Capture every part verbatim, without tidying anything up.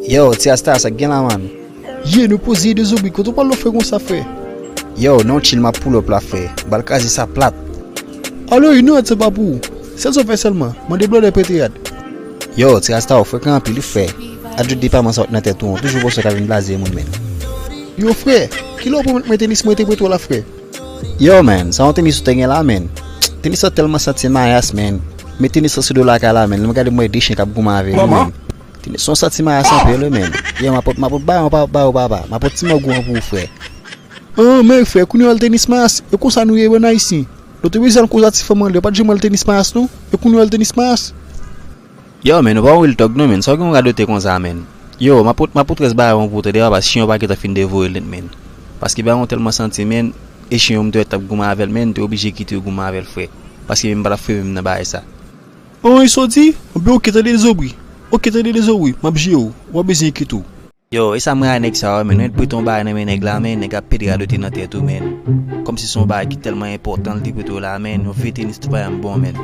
Yo, ti Rasta, sa k gen la, man? Ye, nou poze, Dezobri, kote w pral lòfre konsa, frè? Yo, non, chill, m ap pull up la, frè. M pral kraze sa plat. Alo, Inod, se pa pou ou. Sèl sa w fè sèlman, mande blòdè prete rad. Yo, ti Rasta, ou frekan anpil, wi, frè. Adjot depaman sa w t nan tèt ou, toujou pòs w ka vin blaze moun, menn. Yo, frè, kilè w pwomèt mwen tenis mwen te prete w la, frè? Yo, menn, sa yon tenis ou te gen la, menn? Tenis sa tèlman santi mayas, menn. Men tenis sa sou do lakay la, menn. Lè m gade, m wè de chen k ap goumen avè li, menn. Tenis sa yon santi mayas anpil, wi, menn. Yo, m ap pot, m ap pot bayon, pa, ba yo, papa. M ap pot ti mangou an pou ou, frè. An, men, frè, kounye a w al tenis mayas. E konsa nou ye, bann Ayisyen. Lè w te bezwen al koz a ti fanm anlè, w pa t janm al tenis mayas, non? E kounye a w al tenis mayas. Yo, menn, ou pa yon real thug non, menn. Sa w gen yon radote konsa, menn? Yo, m ap pot, m ap pot rès bagay an pou ou, tande, papa, chen yo pa gentan fin devore l nèt, menn. Paske bagay an tèlman santi, menn, e chen yo m te wè t ap goumen avè l, menn, m te oblije kite yo goumen avè l, frè. Paske menm m pa t ap fè menm nan bagay sa. An, e sa w di? Anben, oke, tande, Dezobri. Oke, tande, Dezobri, m ap jere w. Ou pa bezwen enkyete w. Yo, e sa m rayi nèg sa yo, menn. Ou prete yon bagay nan men nèg la, menn, nèg ap pete radote nan tèt ou, menn. Kòmsi se yon bagay ki tèlman enpòtan, li te prete w la, menn. Yon vye tenis tou pa janm bon, menn.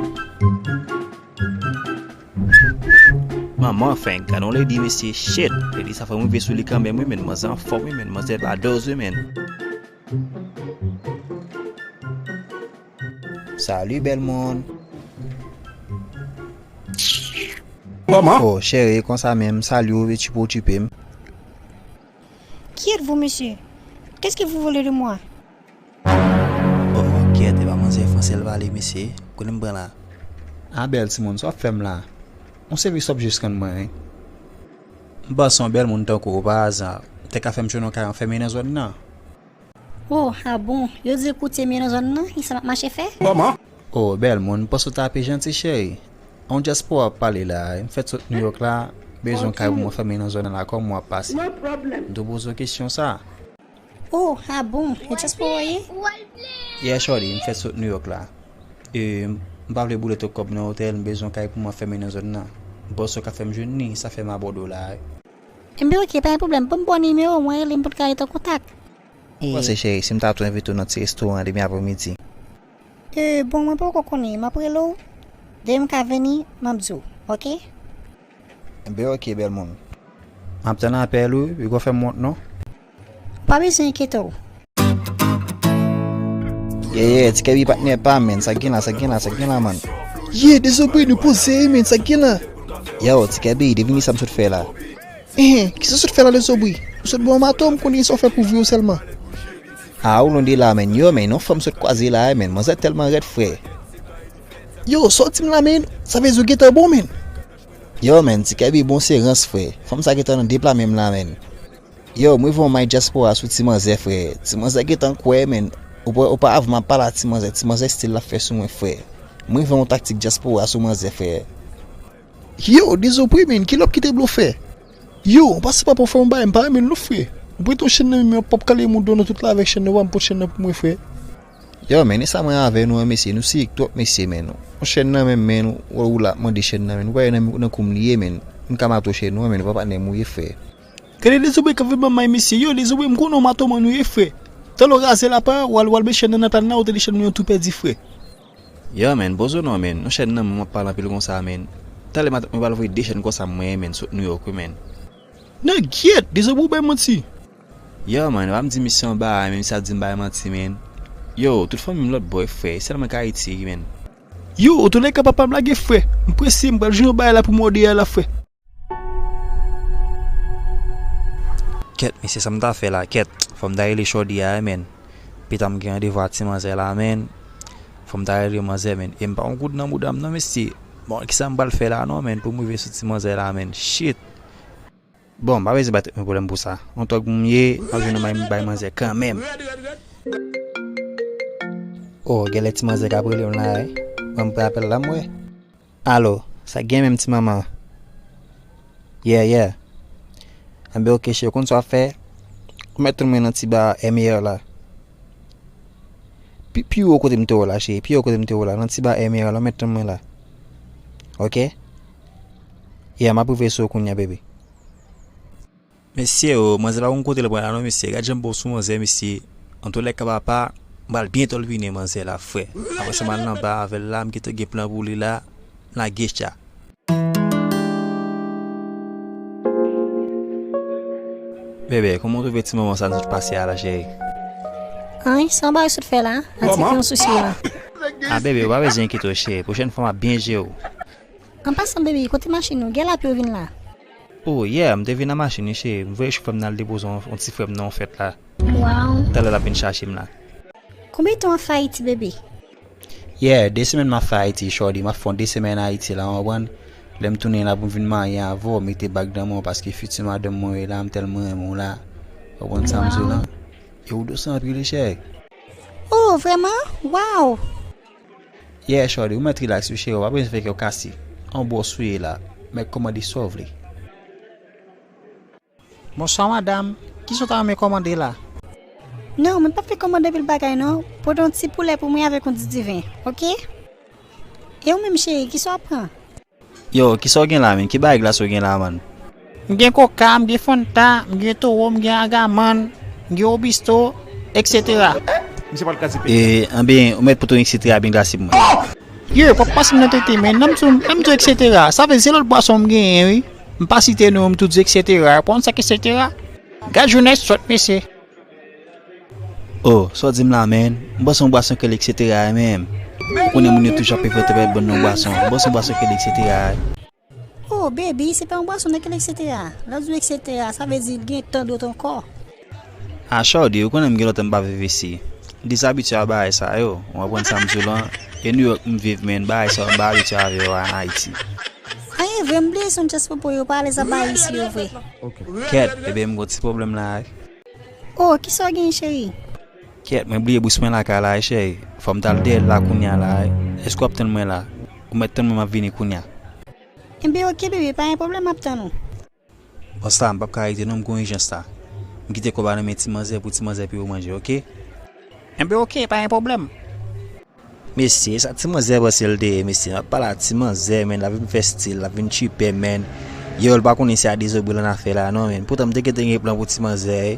Manman, fenk, gade yon lady, mesye, shit. Lady sa fè m rive sou li kanmenm, wi, menn. Manzè anfòm, wi, menn. Manzè pa dòz, wi, menn. Salut, bèl moun. Kòman? Oh, cheri, konsa menm, m salye w, vle tu peux occuper m. Qui êtes-vous, monsieur? Qu'est-ce que vous voulez de moi? Oh, kèt, e pa manzè fransè l pale, mesye. Kote m pran la? A, bèl timoun, sa w ap fè m la? Yon sèvis w ap jis rann mwen, wi. M panse yon bèl moun tankou w, pa aza, te ka fè m jwenn yon kay anfèmen nan zòn nan. Oh, a bon? Yo di w koute mye nan zòn nan, e sa m ap mache fè? Kòman? Oh, bèl moun, m panse w ta pe janti, cheri. Yon dyaspora w ap pale la, m fèt sot New York la, bezwen yon kay pou m anfèmen nan zòn nan la, kòman w ap pase? M tou poze w kesyon sa. Oh, a bon? Yon dyaspora w ye? Yeah, shorty, m fèt sot New York la. E, m pa vle boule twòp kòb nan otèl, m bezwen yon kay pou m anfèmen nan zòn nan. M panse w ka fè m jwenn li, sa fè m abòde w la. Enben, oke, pa gen pwoblèm. Ban m ba w nimewo w, mwen rele m pou n ka ret an kontak. Ou panse, cheri, si m ta tou envite w nan ti restoran demen apremidi? E, bon, mwen poko konnen, m ap rele w. Depi m ka vini, m ap di w, oke? Enben, oke, bèl moun. M ap tann apèl ou, piga w fè m wont non. Ou pa bezwen enkyete w. Yeah, yeah, Ti Kèbi patnè pa m, menn. Sa k gen la, sa k gen la, sa k gen la, man? Yeah, Dezobri, nou poze, menn, sa k gen la? Yo, Ti Kèbi, devine sa m sot fè la. Enhen, kisa w sot fè la, Dezobri? Ou sot ba w mato, m konnen sa w fè pou vi w sèlman. A, ou lwen de la, menn. Yo, menn, yon fanm sot kwaze la, menn. Manzè tèlman rèd, frè. Yo, sa w di m la, menn? Sa vle di w gentan bon, menn. Yo, menn, Ti Kèbi bon se rans, frè. Fanm sa gentan nan de pla menm la, menn. Yo, m rive yon may dyaspora sou ti manzè, frè. Ti manzè gentan kwè, menn. Ou pa, ou pa avè m ap pale a ti manzè, ti manzè stil l ap fè sou mwen, frè. M rive yon taktik dyaspora sou manzè, frè. Yo, Dezobri, menn, kilè w ap kite blofè? Yo, pase pa pou fè yon bagay, m pa renmen l non, frè. Ou prete yon chèn nan men m, w ap kale moun do nan tout la avèk chèn nan, w pa m pot chèn nan pou mwen, frè. Yo, menn, e sa mwen avè nou an, mesye, nou sirik twòp, mesye, menn. Yon chèn nan men m, menn, ou, ou la ap mande chèn nan, menn. Ou pa wè nan, nan kou m li ye, menn. M ka mato chèn ou an, menn, ou pa patnè m ou ye, frè. Gade Dezobri k ap vin ban m may, mesye. Yo, Dezobri, m konnen w matoman ou ye, frè. Talè w razè l apa, w al, w al met chèn nan nan plàn nan, ou tande chèn mwen yo tou pèdi, frè. Yo, menn, poze w non, menn. Yon chèn nan men w ap pale anpil konsa, menn. Talè matant mwen pral voye de chèn konsa mwen, menn, sot New York, wi, menn. Nan gyèt, Dezobri ou bay manti. Yo, man, pa m di misye yon bagay, men misye ap di m bay manti, men. Yo, tout fanmi m lòt bò, frè, sèl mwen k Ayiti, men. Yo, otolekan papa m lage, frè. M prese, m pral jwenn yon bagay la pou m òde a la, frè. Kèt, mesye, sa m ta fè la, kèt. Fò m ta rele Shorty a, men. Pita m gen randevou a ti manzè la, men. Fò m ta rele manzè, men. E m pa yon goud nan mouda m, non, mesye. Bon, kisa m pral fè la, non, men, pou m rive sou ti manzè la, men. Shit. Bon, m pa bezwen bay tèt mwen pwoblèm pou sa. Yon tòg m ye, m ap jwenn yon may m bay manzè kanmenm. Oh, genlè ti manzè k ap rele m la, wi. Ban m pran apèl la, m wè. Alo, sa k gen menm, ti manman? Yeah, yeah. Anben, oke, cheri, ou konn sa w ap fè? Ou mèt tann mwen nan ti ba M E R la. Pi, pi wo kote m te wè w la, cheri. Pi wo kote m te wè w la, nan ti ba M E R la, ou mèt tann mwen la. Oke? Yeah, m ap rive sou ou kounye a, baby. Mesye o, manzè pa konn kote l pran la non, mesye. Gad jan m bon sou manzè, mesye. Antoulèka papa, m pral byen tòlpine manzè la, frè. Apre sa, m al nan ba avè l la, m gentan gen plan pou li la. M lage tcha. Bebe, kòman w twouve ti moman sa n sot pase a la, cheri? Anyen, se yon bagay sot fè la, an ti pran sousi w la. A, bebe, ou pa bezwen enkyete w, cheri. Pwochèn fwa, m ap byen jere w. An pasan, bebe, kote machin ou? Gen lapli ou vin la? O, yeah, m te vin nan machin, wi, cheri. M voye chofè m nan al depoze yon, yon ti frè m nan yon fèt la. Talè l ap vin chache m la. Konbyen tan w ap fè Ayiti, bebe? Yeah, de semèn m ap fè Ayiti, shorty. M ap fè yon de semèn Ayiti la, w konprann? Lè m tounen la pou m vin marye avè w, mete bag nan men w, paske fiti madanm mwen ye la, m tèlman renmen w la. W konprann sa m di w la? E ou dous anpil, wi, cheri. Oh, vrèman? Wow! Yeah, shorty, ou mèt relax wi, cheri, w pa bezwen fè kè w kase. On bòs ou ye la, mèt kòmande sa w vle. Bonswa, madanm. Kisa w ta renmen kòmande la? Non, mwen p ap fè kòmande anpil bagay, non. Pote yon ti poulè pou mwen avèk yon didiven, oke? E ou menm, cheri, kisa w ap pran? Yo, kisa w gen la, menn? Ki bagay glas ou gen la, man? M gen koka, m gen fanta, m gen towo, m gen agamann, m gen obisto, etsetera. Misye pral kraze peyi. E, anben, ou mèt pote yon etsetera byen glase pou mwen. Yo, p ap pase m nan tete, menn. Lè m di w, lè m di w etsetera, sa vle di se lòt bwason m genyen, wi. M pa site non, m tou di etsetera. Ou konn sa k etsetera? Gad jounès sòt, mesye. Oh, sa w di m la, menn? M panse yon bwason k rele etsetera a menm. Ou konnen moun yo toujou ap envante bèl bann non bwason. M panse yon bwason k rele etsetera a. Oh, baby, se pa yon bwason nan k rele etsetera. Lè w di w etsetera, sa vle di l gen tan dòt ankò. A, shorty, ou konnen m gen lontan m pa viv isi. M dezabitye a bagay sa yo. Ou konprann sa m di w lan? E New York m viv, menn, bagay sa yo m pa abitye avè yo an Ayiti. Anyen vre, m bliye se yon djaspopo yo pa alèz ap bay isi yo vre. Kèt, ebyen m gon ti pwoblèm la, wi. Oh, kisa w gen, cheri? Kèt, mwen bliye bous mwen lakay la, wi, cheri. Fò m t al dèyè l la kounye a la, wi. Èske w ap tann mwen la? Ou mèt tann mwen, m ap vini kounye a. Enben, oke, bebe, pa gen pwoblèm, m ap tann ou. Bòs la, m p ap ka rete non, m gon ijans la. M kite kòb la nan men ti manzè pou ti manzè peye w manje, oke? Enben, oke, pa gen pwoblèm. Mesye, sa ti manzè panse l te ye, mesye. M ap pale a ti manzè, menn, l ap vin fè stil, l ap vin tchipè, menn. Yo, l pa konnen se a dezobri l annafè la, non, menn. Poutan, m te gentan gen plan pou ti manzè, wi.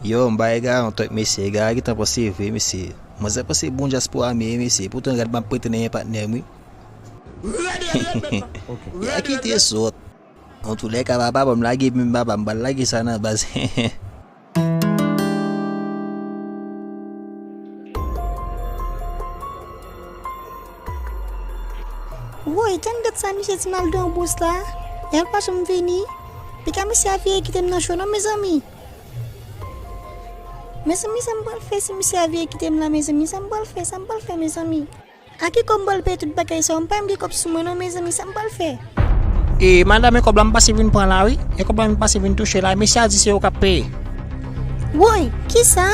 Yo, m pa egare non, mesye. Egare gentan panse vre, mesye. Manzè panse bon dyaspora m ye, mesye. Poutan, gad, m ap prete nan men patnè m, wi. Ya kite sòt. Antoulèka, papa, ban m lage, men papa, m pral lage sa nan baz. Woy, tann dat sa misye di m al dan bous la. Yal pa janm vini. Pika misye a vire kite m nan cho non, mezanmi. Mezanmi, sa m pral fè si misye a vire kite m la, mezanmi? Sa m pral fè, sa m pral fè, mezanmi? A ki kòb m pral peye tout bagay sa yo? M pa menm gen kòb sou mwen non, mezanmi, sa m pral fè? E madanm, e kòb la m pase vin pran la, wi. E kòb la m pase vin touche la. Mesye a di se yo k ap peye. Woy, kisa?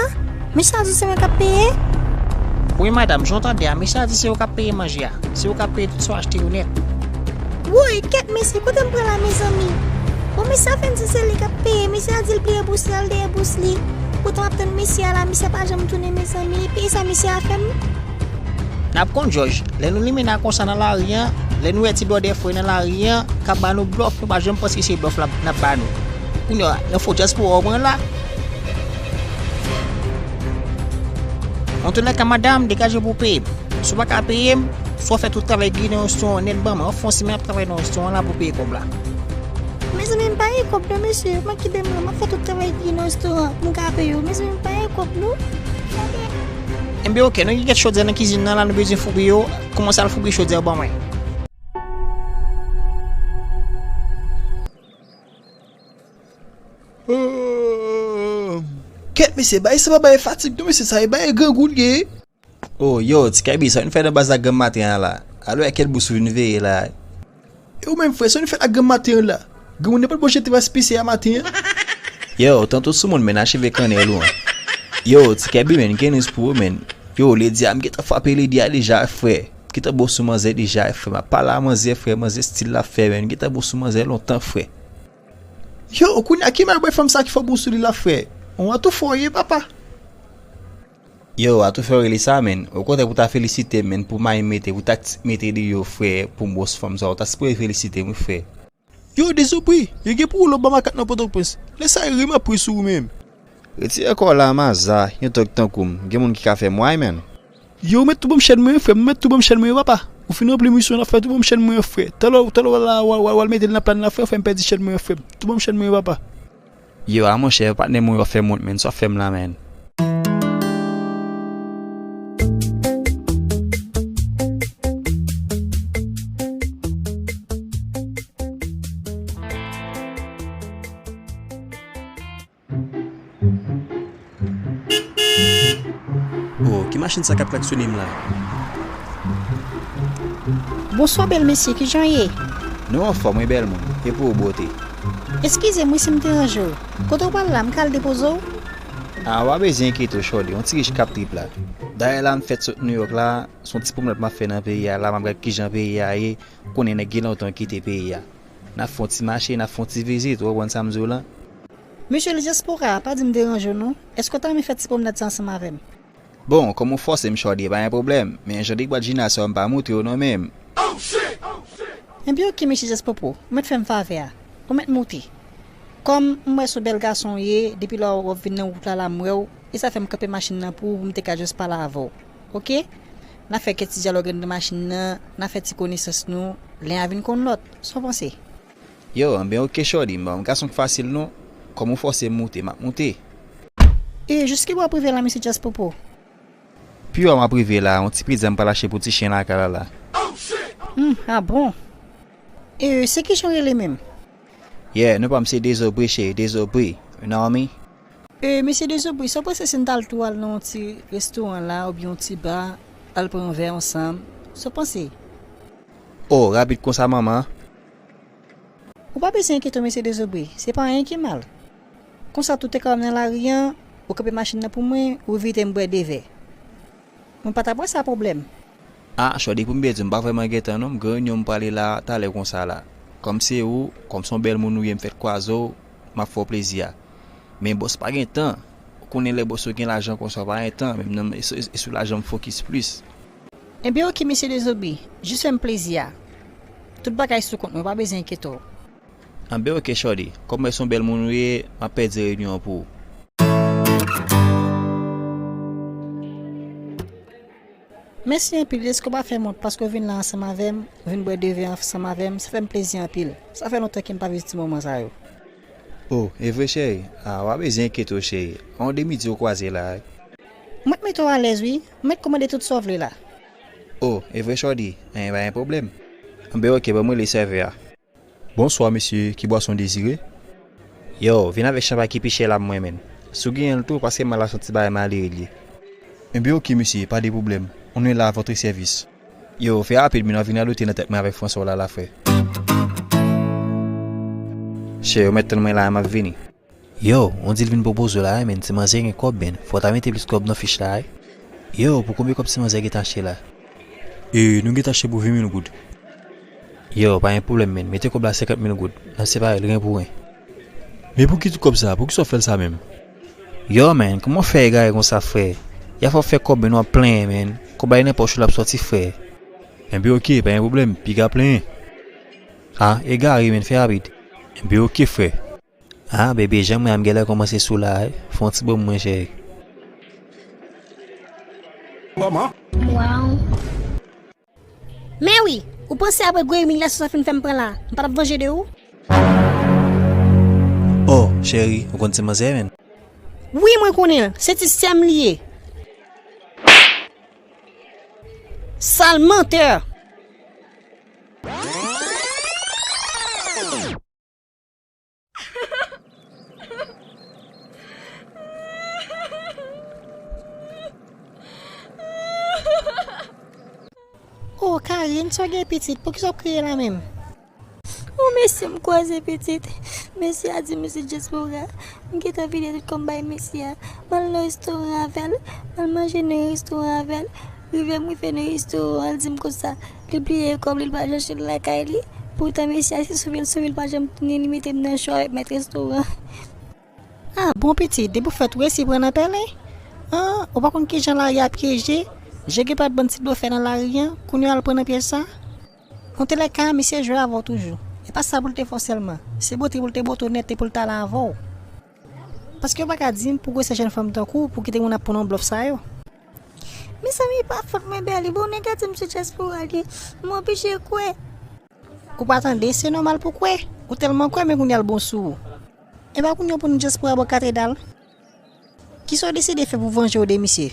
Mesye a di se mwen k ap peye? Wi, madanm, jan w tande a, mesye a di se yo k ap peye manje a. Se yo k ap peye tout sa w achte yo nèt. Woy, kèt mesye, kote m pran la, mezanmi? Bon, mesye a fè m di se li k ap peye. Mesye a di l bliye bous li, al dèyè bous li. Poutan m ap tann mesye a la, mesye a pa janm tounen, mezanmi. Peye sa mesye a fè m. N ap konn, Jòj, lè nou limen nan konsa nan lari an, lè nou wè ti blòdè frè nan lari an k ap ba nou blòf, nou pa janm panse se blòf l ap, n ap ba nou. Kounye a, nan fo dyaspora w pran la. Antoulèka, madanm, degaje w pou w peye m. Si w pa ka peye m, swa w fè tout travay ki nan restoran an nèt ban mwen. Anfen, w se mwen ap travay nan restoran an la pou w peye kòb la. Mezanmi, m pa gen kòb non, mesye. Manke de m non, m ap fè tout travay ki nan restoran an pou m ka peye w. Mezanmi, m pa gen kòb non. Enben, oke, nou gen kèk chodyè nan kizin nan la, nou bezwen foubi yo. Kòmanse al foubi chodyè yo ban mwen. Kèt, mesye, bagay sa pa bagay fatig non, mesye, sa e bagay grangou l ye. Oh, yo, ti Kèbi, sa w vin fè nan baz la granm maten an la? Alò, e kèl bous ou vin veye la? E ou menm, frè, sa w vin fè la granm maten an la? Granmoun nan pa t bò jete vas pise a maten an? Yo, tanto sou moun, menn, acheve kannèl ou an. Yo, ti Kèbi, menn, gen news pou ou, menn. Yo, Lady a, m gentan frape Lady a deja, frè. M gentan bon sou manzè deja, frè. M ap pale a manzè, frè. Manzè stil l ap fè, menn. M gentan bon sou manzè lontan, frè. Yo, kounye a, ki mal bòy fanm sa ki fè w bon sou li la, frè? On atoufè w ye, papa. Yo, atoufè w rele sa, menn. Okontrè, pou ta felisite m, menn, pou may mete, pou taktik mete li yo, frè, pou m bon sou fanm sa, ou ta sipoze felisite m, wi, frè. Yo, Dezopri, yo gen pou ou lòt bò makak nan Pòtoprens. Lè sa yo ri m ap ri sou ou menm. Retire kò w la, maza, yon tòg tankou m. Gen moun ki ka fè m way, menn. Yo, ou mèt tou ban m chèn mwen, frè m, ou mèt tou ban m chèn mwen, papa. Ou fin ranpli misyon w ap fè, tou ban m chèn mwen, frè. Talè, talè w al la, w al, w al, w al mete l nan plàn la, frè, fè m pèdi chèn mwen, frè m. Tou ban m chèn mwen, papa. Yo, a monchè, patnè mwen yo fè m wont, menn. Sa w fè m la, menn. Oh, ki machin sa k ap klaksonnen m la? Bonswa, bèl mesye, kijan w ye? Nou anfòm, wi, bèl moun. E pou ou, bote? Eskize m, wi, si m deranje w. Kote w pral la, m ka al depoze w? A, w pa bezwen enkyete w, Shorty, yon ti rich k ap trip la. Dayè la, m fèt sot New York la, se yon ti pwomnad m ap fè nan peyi a la, m ap gad kijan peyi a ye, konnen nèg gen lontan kite peyi a. N ap fè yon ti mache, n ap fè yon ti vizit, ou konprann sa m di w lan? Mesye Dyaspora, pa di m deranje w non. Èske w ta renmen fè ti pwomnad sa ansanm avè m? Bon, kòm ou fòse m, Shorty, pa gen pwoblèm. Men jan de bwat jina sa yo, m pa montre w non menm. Enben oke, mesye Dyaspora, ou mèt fè m favè a. Ou mèt moute. Kòm m wè se yon bèl gason w ye, depi lè w ap vin nan wout la, la m wè w, e sa fè m kanpe machin nan pou ou, pou m te ka jis pale avè w. Oke? N a fè kèk ti dyalòg anndan machin nan, n a fè ti konesans nou, len a vin konn lòt. Sa w panse? Yo, enben oke, Shorty, m pa yon gason k fasil non. Kòm ou fòse m moute, m ap moute. E jis ki bò w ap rive la, mesye Dyaspora? Pi wo m ap rive la, yon ti prizè m pral achte pou ti chen lakay la la. Hmm, a bon? E se kijan w rele menm? Yeah, non pa m se Dezobri, cheri, Dezobri. You know me? E, mesye Dezobri, sa w panse si n t al tou al nan yon ti restoran la, oubyen yon ti ba, al pran yon vè ansanm? Sa w panse? Oh, rapid konsa, manman. Ou pa bezwen enkyete w, mesye Dezobri, se pa anyen ki mal. Konsa tou te ka wè m nan lari an, ou kanpe machin nan pou mwen, ou envite m bwè de vè. Mwen pa t ap wè sa pwoblèm. A, Shorty, pou m byen di w, m pa vrèman gen tan non, m gen reyinyon m prale la talè konsa la. Kòm se ou, kòm se yon bèl moun ou ye, m fèk kwaze w, m ap fè w plezi a. Men bòs pa gen tan. Ou konnen lè bòs yo gen lajan konsa, pa gen tan, men m nan, e sou, e sou lajan m fokis plis. Enben oke, mesye Dezobri, jis fè m plezi a. Tout bagay sou kont mwen, ou pa bezwen enkyete w. Enben oke, Shorty, kòm mwen se yon bèl moun ou ye, m ap pèdi reyinyon an pou ou. Mèsi anpil dèske w pa fè m wont paske w vin la ansanm avè m, w vin bwè de vè ansanm avè m, sa fè m plezi anpil. Sa fè lontan ke m pa viv ti moman sa yo. Oh, e vre, cheri? A, w pa bezwen enkyete w, cheri. Yon de midi w kwaze la, wi. M mèt mete w alèz, wi. M mèt kòmande tout sa w vle la. Oh, e vre, Shorty? Enben, pa gen pwoblèm. Enben oke, ban m rele sèvè a. Bonswa, mesye, ki bwason w dezire? Yo, vin avèk chanpay ki pi chè la pou mwen, menn. Si w genyen l tou, paske m al achte yon ti bagay malere l ye. Enben oke, mesye, pa de pwoblèm. On est là à votre service. Yo, fè rapid, men w ap vin radote nan tèt mwen avèk fransè w la la, frè. Chè, ou mèt tann mwen la, m ap vini. Yo, on di l vin pwopoze w la, wi, men ti manzè gen kòb, men fò w ta mete plis kòb nan fich la, wi. Yo, pou konbyen kòb ti manzè gentan achte la? E, nou gentan achte pou ven mil goud. Yo, pa gen pwoblèm, men mete kòb la senkant mil goud. N ap separe l ren pou ren. Men pou ki tout kòb sa? Poukisa w fè l sa menm? Yo, men, kòman w fè egare konsa, frè? Y a fè w fè kòb, men w ap plenyen, men. Kòb la nan pòch ou l ap sòti, frè. Enben oke, pa gen pwoblèm, piga plenyen. A, egare, men, fè rapid. Enben oke, frè. A, bebe, janm wè a m genlè kòmanse sou la, wi. Fè yon ti bon mwen, cheri. Kòman? Waw. Men wi, ou panse apre gwo imilyasyon sa fin fè m pran la, m pa t ap vanje de ou? Oh, cheri, ou konn ti manzè, menn? Wi, mwen konnen l. Se ti sè m li ye. Sal mantè! Oh, Karine, sa w gen pitit? Poukisa w ap kriye la menm? Oh, mesye, m kwaze pitit. Mesye a di m se dyaspora. M gentan vide tout kòb bay mesye a. M al nan restoran avè l. M al manje nan restoran avè l. Rive m rive nan restoran an, l di m konsa, li bliye kòb li, li pa janm achte l lakay li. Poutan mesye a se sove l sove, li pa janm tounen, li mete m nan cho avèk mèt restoran. Ah, bon pitit, depi w fèt ou resi pran nan pèlen? Ah, ou pa konn kijan lari a pyeje? Je gen pa t bann ti blofè nan lari an, kounye a al pran nan pyèj sa? Antoulèka, misye jwe avè w toujou. E pa sa pou l te fè w sèlman. Se bote pou l te bote w nèt e pou l t ale avè w. Paske w pa ka di m pou gwosè jèn fanm tankou w pou kite moun ap pran nan blòf sa yo. Mezanmi, pa fòt mwen, Bèli. Bon, nèg la di m se dyaspora li ye. M oblije kwè. Ou pa tande, se nòmal pou kwè. Ou tèlman kwè, men kounye a l bon sou ou. Enben kounye a pou nou just pou abò katedral. Kisa w deside fè pou vanje w de misye?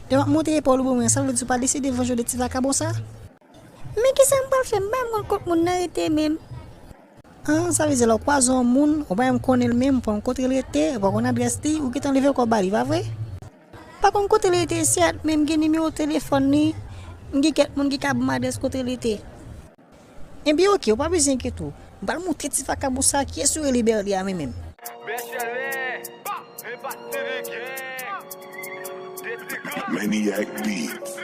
Lè m ap monte epòl ou ban mwen, sa vle di w pa deside vanje w de ti vakabon sa? Men kisa m pral fè? M pa menm konn kot moun nan rete menm. Ah, sa vle di lè w kwaze yon moun, ou pa menm konnen l menm, ou pa konn kote l rete, ou pa konn adrès li, ou gentan leve kò ba li, pa vre? Pa konn kote l rete, sèt, men m gen nimewo telefòn li, m gen kèk moun ki ka ban m adrès kote l rete. Enben oke, ou pa bezwen enkyete w. M pral montre ti vakabon sa kiyès yo rele Bèlè a menm menm. Maniac Beats.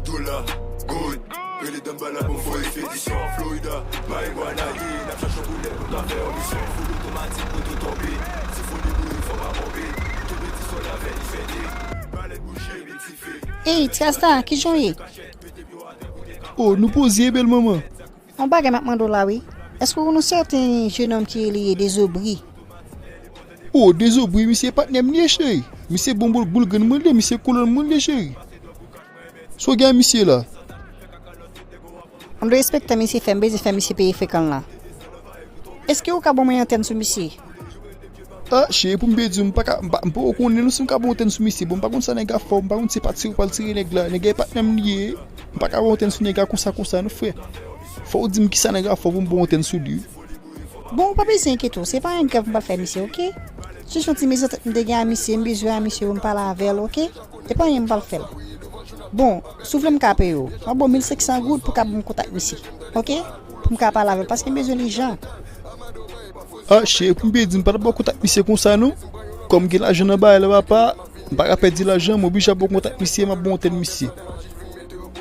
Dola, gold, rele Dambala pou m voye fedisyon Florida. Marijuana ye, n ap chache yon koulè pou n ka fè yon misyon. Foul otomatik pou tou tonbe. Si foli boule fò pa ponpe. Tonbe ti sòl avè li fende. Palèt bouche, big dife. Ey, ti Rasta, kijan w ye? Oh, nou poze, bèl manman. Yon bagay m ap mande w la wi. Èske w konnen yon sèten jenòm ki rele Dezobri? Oh, Dezobri, misye patnè m li ye, cheri. Misye bon boul, boul grenn mwen li ye, misye kolonn mwen li ye, cheri. Sa w gen a misye la? An de respektan misye fè, m bezwen fè misye peye frekan l la. Èske ou ka ban mwen antèn sou misye? Ah, cheri, pou m byen di w, m pa ka, m pa, m poko konnen non si m ka ba w antèn sou misye. Bon, m pa konn sa nèg la fè w, m pa konn si se pati ou pral tire nèg la. Nèg la e patnè m li ye. M pa ka ba w antèn sou nèg la konsa, konsa non, frè. Fò w di m kisa nèg la fè w pou m ba w antèn sou li, wi. Bon, ou pa bezwen enkyete w, se pa anyen grav m pral fè misye, oke? Jis yon ti mezantant m te gen a misye, m bezwen a misye pou m pale avè l, oke? E pa anyen m pral fè l. Bon, si w vle m ka peye w. M ap ba w mil senk san goud pou w ka ban m kontak misye. Oke? Pou m ka pale avè l, paske m bezwen l ijan. Ah, cheri, pou m byen di, m pa t ap ba w kontak misye konsa, non. Kòm gen lajan nan bagay la, papa, m pa ka pèdi lajan, m oblije ap ba w kontak misye, m ap ba w antèn misye.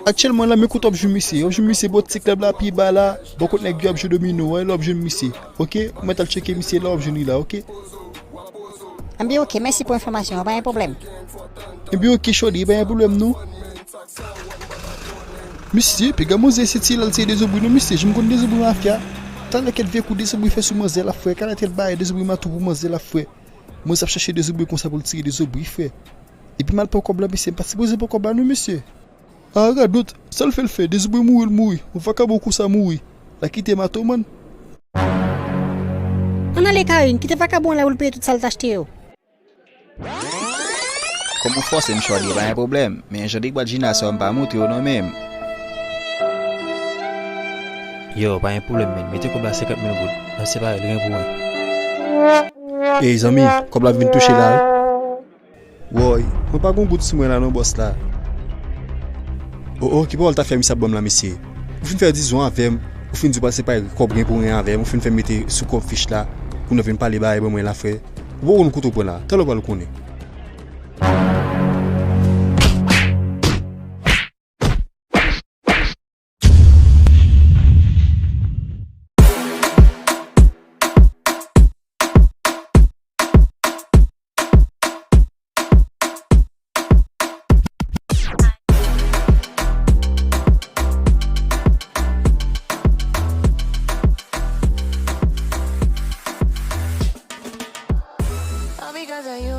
Aktyèlman la, men kote w ap jwenn misye. W ap jwenn misye bò ti klèb la, pi ba la, bò kot nèg yo ap jwe domino a, e la w ap jwenn misye. Oke? Ou mèt al tcheke misye la, w ap jwenn li la, oke? Enben oke, mèsi pou enfòmasyon an, pa gen pwoblèm. Enben oke, chòdi, pa gen pwoblèm non. Misye, piga manzè se tiye l al tiye Dezobri non, misye, jan m konn Dezobri mafya. Talè kèt vye kou Dezobri fè sou manzè la, frè, talè kèt bagay Dezobri matou pou manzè la, frè. Manzè ap chache Dezobri konsa pou l tiye Dezobri, frè. Epi m al pran kòb la, misye, m pa sipoze pran kòb la non, misye. Ah, radot, sa l fè l fè, Dezobri mouri l mouri, yon vakabon konsa mouri. L a kite mato, man. Ann ale Karin, kite vakabon an la pou l peye tout sa l t achte yo. Kòm ou fòse m, chòdi, pa gen pwoblèm, men jan de bwat jina sa yo m pa montre w non menm. Yo, pa gen pwoblèm, men mete kòb la senkant mil goud, n ap separe l grenn pou grenn. Ey, zanmi, kòb la vin touche la, wi. Woy, mwen pa gon goud sou mwen la non, bòs la. O, o, ki pawòl ta fè misye ap ban m la, mesye? Ou fin fè dizon avè m, ou fin di w pral separe kòb grenn pou grenn avè m, ou fin fè m mete sou kòb fich la, kounye a w vin pale bagay ban mwen la, frè. Ou poko konn kote w pran la, talè w pral konnen. All because of you.